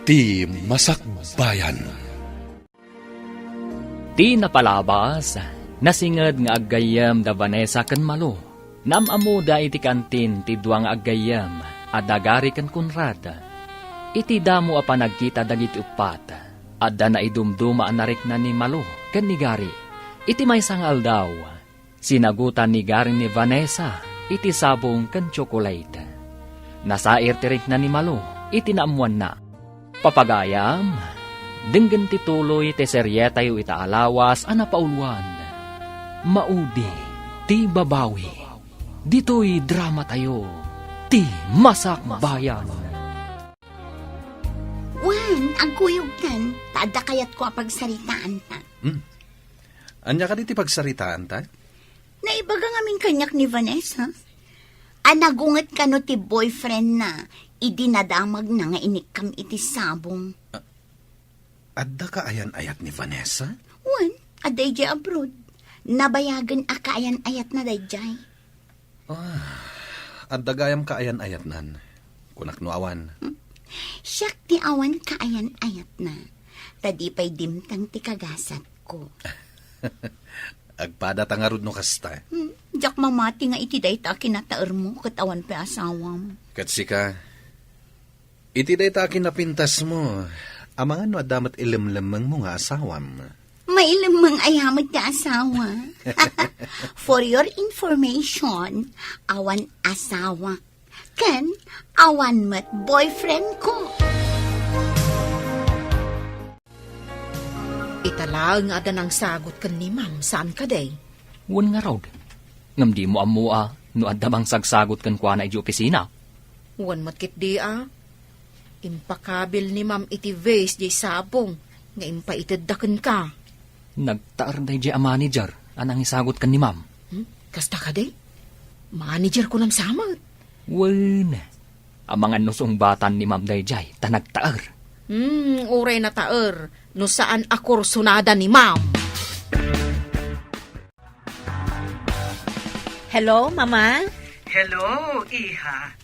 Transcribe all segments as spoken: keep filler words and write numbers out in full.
Ti Masakbayan. Ti napalabas, nasinged nga aggayyem da Vanessa ken Malo. Naam-ammoda iti kantin ti dua nga aggayyem a da Gary ken Conrad. Iti damo a panagkita dagiti uppat, adda naidumduma a narikna ni Malo ken ni Gary. Iti maysa nga aldaw, sinagutan ni Gary ni Vanessa iti sabong ken tsokolate. Nasair ti rikna ni Malo iti naammoanna. Papagayam, denggen ti tuloy ti serietayo ita a lawas a napauluan, Maudi ti Babawi. Ditoy dramatayo, Ti Masakbayan. Wen, agkuyogtan, ta adda kayatko a pagsaritaanta. Hmm. Ania kadi ti pagsaritaanta? Naibaga ngamin kaniak ni Vanessa a nagunget kano ti boyfriendna idi nadamagna nga inikkam iti sabong. Adda kaayan-ayat ni Vanessa? Wen, adda idiay abroad. Nabayagen a kaayan-ayatna daydiay. Ah, adda gayam kaayan-ayatnan. Kunak no awan. Hmm. Siak ti awan kaayan-ayatna. Ta di pay dimtang ti kagasatko. Agpadata ngarud no kasta. Hmm, diak mamati nga iti dayta a kinataermo ket awan pay asawam. Ket sika, iti dayta a kinapintasmo, amangan no adda met ilemlemmengmo nga asawam. Mailemmeng aya met ti asawa. For your information, awan asawa. Ken awan met boyfriend ko. Ita laeng nga adda nangsagot ken ni Ma'am, saan kadi? Wen ngarud. Ngem dimo ammo a no adda mangsagsagot kenkuana idiay opisina? Wen met ketdi a. Impakabil ni Ma'am iti vase diay sabong nga impaitedda kenka. Nagtaer daydiay a manager a nangisagot ken ni Ma'am. Hmm? Kasta kadi? Manager ko nang samet. Wen, amangan no sungbatan ni Ma'am daydiay ta nagtaer. Hmm, uray nataer no saan a kursonada ni Ma'am. Hello, Mama? Hello, iha.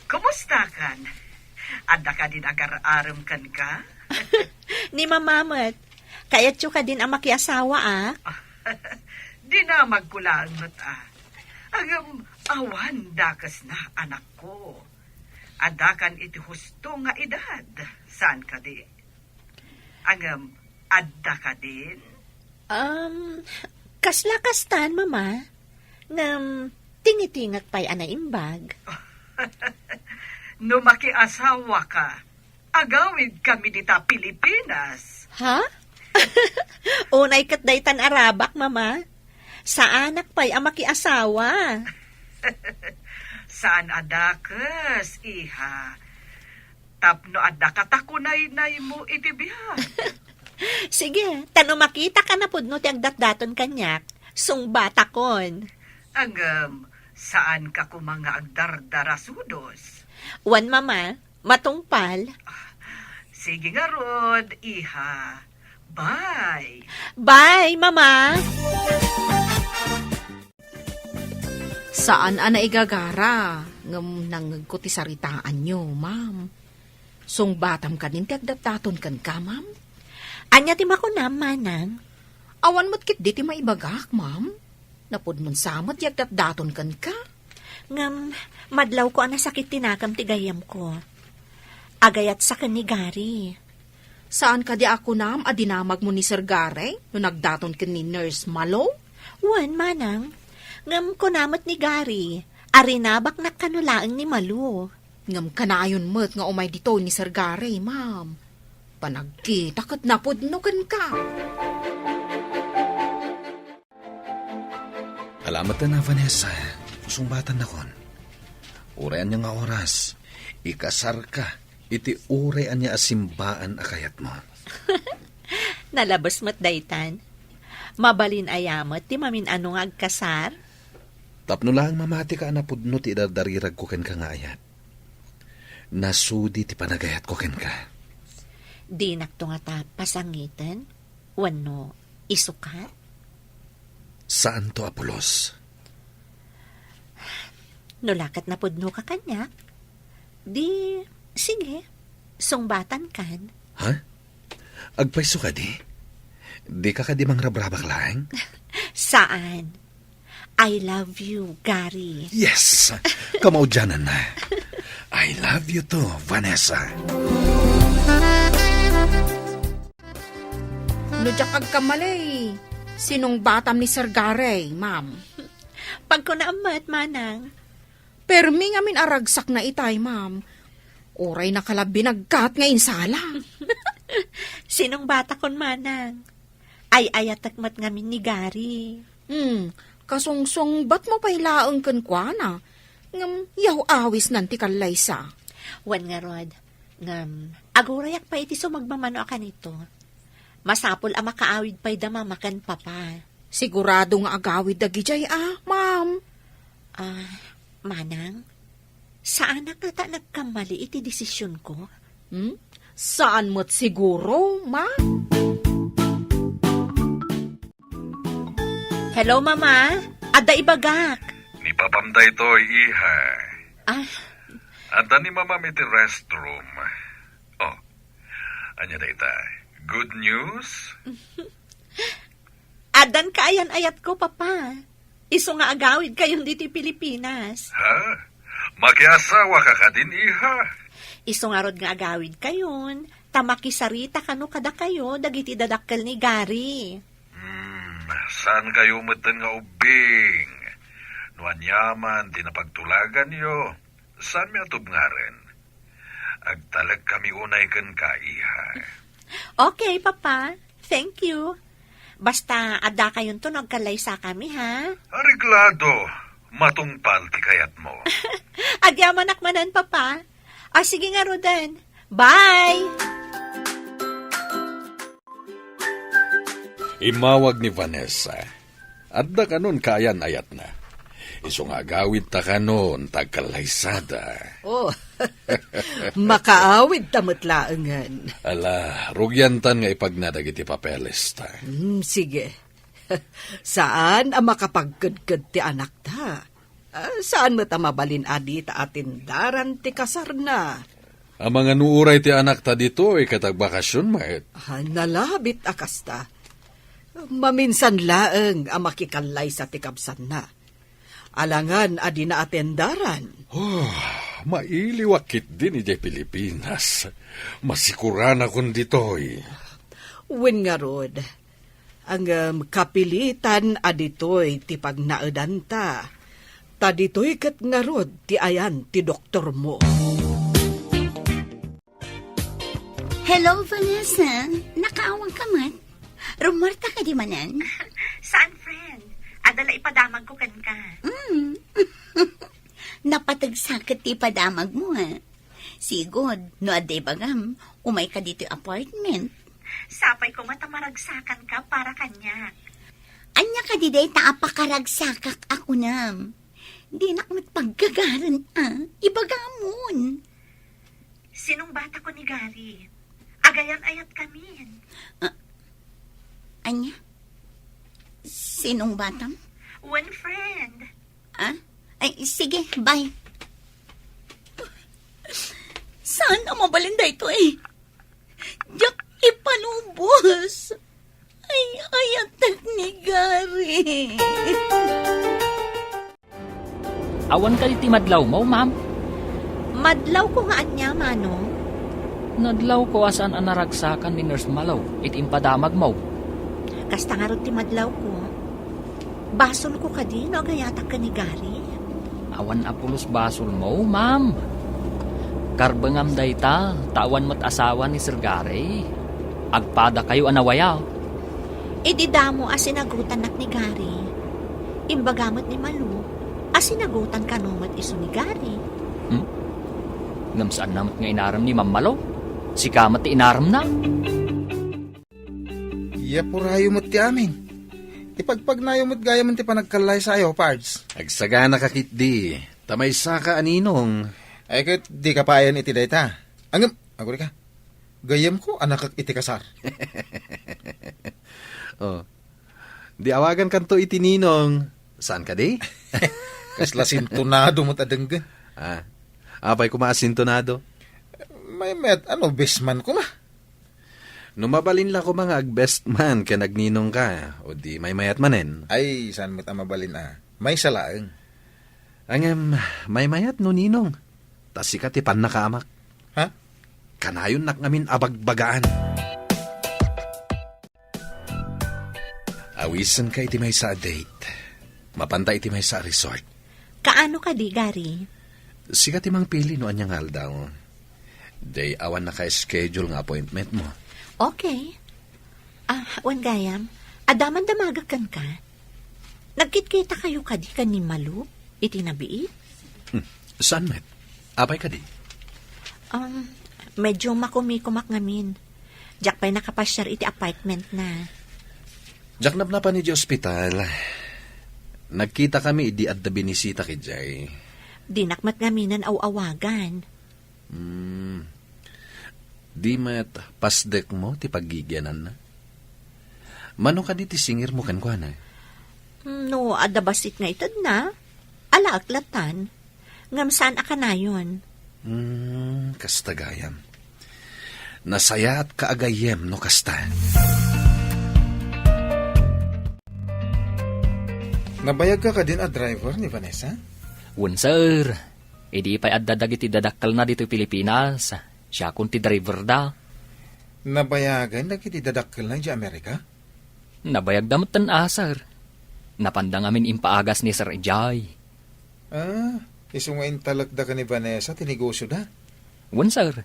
Kumustakan? Adda kadin agar-arem kenka? Ni Mama met. Kayatyo kadin a makiasawa, a? Dinamagko laeng met, a. Ngem, awan dakesna, anakko. Addakan iti husto nga edad, saan kadi? Ngem, adda kadin? Um, kasla kastan, Mama. Ngem, tingitingak pay a naimbag. No makiasawaka, agawidkami dita Pilipinas. Ha? Unay ket daytan a rabak, Mama. Saanak pay a makiasawa. Saan a dakes, iha. Tapno adda katakunaynaymo iti biag. Sige, ta no makitaka napudno ti agdatdaton kaniak, sungbatakon. Ngem, saanka koma nga agdardarasudos. Wen, Mama, matungpal. Sige ngarud, iha. Bye. Bye, Mama. Saan a naigagara, ngem nangngegko ti saritaanyo, Ma'am. Sungbatam kadin ti agdatdaton kenka, Ma'am? Ania ti makunam, Manang? Awan met ketdi ti maibagak, Ma'am. Napudnon sa met ti agdatdaton kenka. Ngem, madlawko a nasakit ti nakam ti gayyemko. Agayat sa ken ni Gary. Saan kadi a kunam a dinamagmo ni Sir Gary no nagdaton ken ni Nurse Malo? Wen, Manang. Ngem kuna met ni Gary a rinabaknak kano laeng ni Malo. Ngem kanayon met nga umay ditoy ni Sir Gary, Ma'am. Panagkita ket napudno kenka. Ala met a, Vanessa, sungbatannakon. Uray ania nga oras, ikasarka iti uray ania a simbaan a kayatmo. Nalabes met daytan. Mabalin aya met ti mamin-ano nga agkasar? Tapno laeng mamatika a napudno ti idardariragko kenka nga ayat. Nasudi ti panagayatko kenka. Dinakto ngata pasangiten wenno isukat? Saanto a pulos. No la ket napudnoka kaniak, di, sige, sungbatankan. Ha? Agpayso kadi? Dika kadi mangrabrabak laeng? Saan. I love you, Gary. Yes! Kamaudiananna. I love you too, Vanessa. No diak agkamali, sinungbatam ni Sir Gary, ma'am. Pagkunaam met, manang. Permi ngamin a ragsakna itay, ma'am. Uray nakalabi nagkat nga insala. Sinungbatakon, manang. Ay-ayatek met ngamin ni Gary. Hmm, kasungsungbatmo pay laeng kenkuana. Ngem, yaw-awisnan ti kallaysa. Wen ngarud, ngem, agurayak pay iti sumagmamano a kanito. Masapul a makaawid pay da mama ken papa. Sigurado nga agawid dagidiay a, ma'am. Ah, manang, saanak ngata nagkamali iti desisionko? Hmm? Saan met siguro, ma? Hello, Mama. Adda ibagak. Ni Papam daytoy, iha. Ah. Adda ni Mamam iti restroom. Oh, ania dayta? Good news? Addan kaayan-ayatko, Papa. Isu nga agawidkayon ditoy Pilipinas. Ha? Makiasawa ka kadin, iha? Isu ngarud nga agawidkayon, ta makisarita kano kadakayo dagiti dadakkel ni Gary. Hmm, saan kayo metten nga ubbing? No aniaman ti napagtulaganyo, saanmi a tubngaren? Agtalek kami unay kenka, iha. Okay, Papa. Thank you. Basta, adda kayonto no agkallaysakami, ha? Areglado. Matungpal ti kayatmo. Agyamanak manen, Papa. Ah, sige ngaruden. Bye! Immawag ni Vanessa. Adda kanon kaayan-ayatna. Isu nga agawidta kanon ta agkallaysada. Oh, makaawidta met laengen. Ala, rugiantan nga ipagna dagiti papelesta. Hmm, sige. Saan a makapagkedked ti anakta. Ah, saan met a mabalin a dita atendaran ti kasarna. Amangan no uray ti anakta ditoy ket agbakasion met. Ah, nalabit a kasta. Maminsan laeng a makikallaysa ti kabsanna. Alangan a di naatendaran. Oh, mailiwak ketdin idiay Pilipinas. Masikuranakon ditoy. Wen ngarud, ngem kapilitan a ditoy ti pagnaedanta. Ta ditoy ket ngarud ti ayan ti doktormo. Hello, Vanessa. Nakaawag ka met? Rummuarta kadi manen? Saan, friend? Adda la ipadamagko kenka. Mm. Napateg sa ket ti ipadamagmo, ha? Sigud, no adda ibagam, umay ka ditoy apartment. Sapay koma ta maragsakan ka para kaniak. Ania kadi dayta a pakaragsakak a kunam? Dinak met pagkagaren a, ibagamon. Sinungbatakon ni Gary. Agayan-ayatkamin. Ah, ania? Sinungbatam? One friend. Ah? Ay, sige, bye. Saan a mabalin daytoy? Diak ipanubos. Ay, ayatek ni Gary. Awan kadi ti madlawmo, ma'am? Madlawko nga ania, Manong? Nadlawko a saan a naragsakan ni Nurse Malo iti impadamagmo. Kasta ngarud ti madlawko. Basolko kadi no agayatak ken ni Gary? Awan a pulos basolmo, ma'am. Karbengam dayta, ta awan met asawa ni Sir Gary. Agpadakayo a nawaya. Idi damo a sinagotanak ni Gary, imbaga met ni Malo a sinagotan kano met isu ni Gary. Hmm? Ngem saanna met nga inarem ni Ma'am Malo? Sika met ti inaremna. Yapurayo met ti amin. Ipagpagnayo met gayamen ti panagkallaysayo, Pards. Agsagana ka ketdi, ta maysaka a ninong. Ay ket, di ka payen iti dayta. Ngem, aguri ka. Gayyemko a nakek iti kasar. Oh. Di awagankanto iti ninong. Saan kadi? Kasla sintonado met a denggen. Ah. Apay koma a sintonado? Maymayat, ano, besman koma. No mabalin la koma nga agbest man ken agninongka, o di maymayat manen. Ay, saan met a mabalin a? Maysa laeng. Ngem, maymayat no ninong. Ta sika ti pannakaamak. Ha? Kanayonnak ngamin a bagbagaan. Awisenka iti maysa a date. Mapanta iti maysa a resort. Kaano kadi, Gary? Sika ti mangpili no ania nga aldaw. Day awan naka-schedule nga appointment mo. Okay. Ah, wen gayam, adda man damagek kenka. Nagkitkita kayo kadi ken ni Malu iti nabiit? Hmm, saan met? Apay kadi? Um, medyo makumikumak ngamin. Diak pay nakapasiar iti apartment na. Diak napnapan iti ospital. Nagkita kami idi adda binisita idiay. Dinak met ngaminen aw-awagan. Hmm. Di met pasdek mo ti paggigiananna? Mano kadi ti singir mo kenkuana? No adda bassit nga itedna, alaek latan. Ngem saan a kanayon. Hmm, kasta gayam. Nasayaat ka a gayyem no kasta. Nabayagka kadin a driver ni Vanessa? Wen, sir. Idi pay adda dagiti dadakkelna ditoy Pilipinas, siakon ti driverda. Nabayagan dagiti dadakkelna idiay Amerika? Nabayagda metten a, sir. Napanda ngamin impaagas ni Sir idiay. Ah, isu nga intalekda ken ni Vanessa ti negosioda? Wen, sir.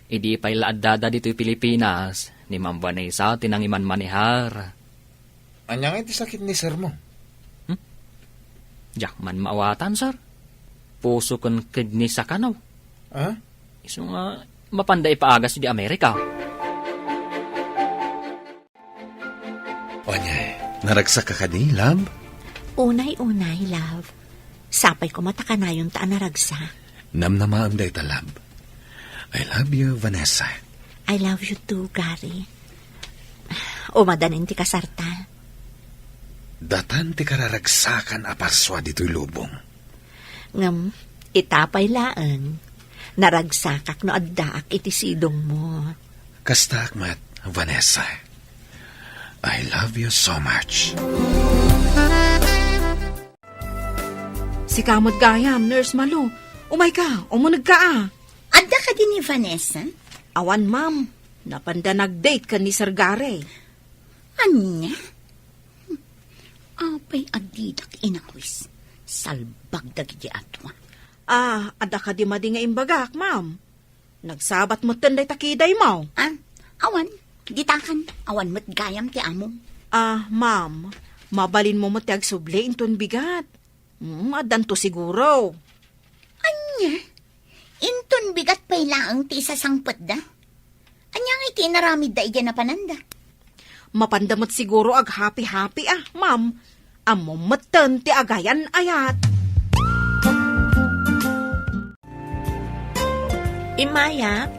Idi pay la addada ditoy Pilipinas, ni Ma'am Vanessa ti nangimanmanehar. Ania nga iti sakit ni sir mo? Hmm? Diak man maawatan, sir. Puso ken kidney sa kanaw. Ah? Isu nga mapanda ipaagas idiay Amerika. Ania, naragsak ka kadi, love? Unay-unay, love. Sapay koma ta kanayonta a naragsak. Namnamaem dayta, love. I love you, Vanessa. I love you too, Gary. Umadanin ti kasarta. Datan ti kararagsakan a parsua ditoy lubong. Ngem, ita pay laeng, naragsakak no addaak iti sidongmo. Kastaak met, Vanessa. I love you so much. Sika met gayam, Nurse Malu. Umayka, umunegka a. Adda kadi ni Vanessa? Awan, ma'am. Napanda nag-date ken ni Sir Gary. Ania? Apay a didak inawis? Salbag dagiti atua. Ah, adda kadi madi nga imbagak, ma'am? Nagsabat metten dayta kidaymo. Ah, awan. Ditakan, awan met gayam ti amom. Ah, ma'am, mabalinmo met ti agsubli inton bigat. Mm, addanto siguro. Ania? Inton bigat pay laeng ti isasangpetda? Ania nga iti inaramidda idiay napananda? Mapanda met siguro aghapi-hapi a, ma'am. Ammom metten ti agayan-ayat. Immayak,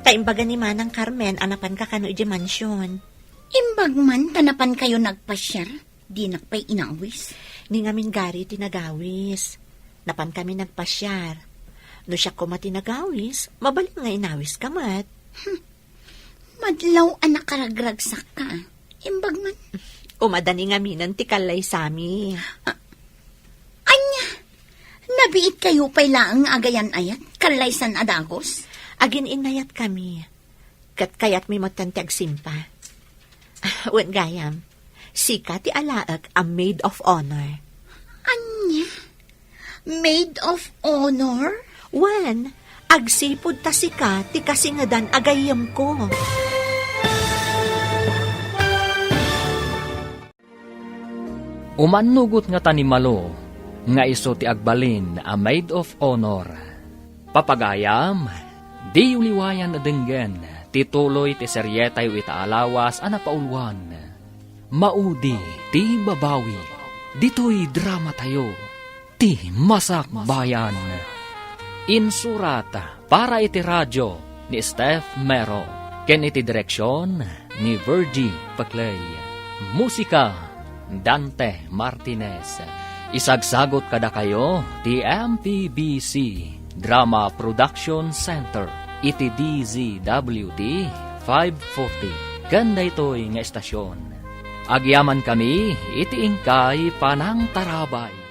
ta imbaga ni Manang Carmen a napanka kano idiay mansion. Imbag man ta napankayo nagpasiar? Dinak pay inawis. Ni ngamin Gary ti nagawis. Napankami nagpasiar. No siak koma ti nagawis, mabalin nga inawiska met. Hmm. Madlaw a nakaragragsakka. Imbag man. Umadani ngaminen ti kallaysami. Ah, ania? Nabiitkayo pay laeng nga agayan-ayat, kallaysan a dagus? Agin-innayatkami. Ket kayatmi metten ti agsimpa. Wen gayam, sika ti alaek a maid of honor. Ania? Maid of honor? Wen, agsipud ta sika ti kasingedan a gayyemko. Umannugot ngata ni Malo nga isu ti agbalin a maid of honor. Papagayam, diyo liwayan a denggen ti tuloy ti serietayo ita a lawas a napauluan, Maudi ti Babawi. Ditoy dramatayo, Ti Masakbayan. Insurat para iti radio ni Steph Mero, ken iti direksion ni Virgie Paclay. Musika, Dante Martinez. Isagsagot kadakayo ti M P B C Drama Production Center iti D Z W T five forty, ken daytoy nga estasion. Agyamankami iti inkay panangtarabay.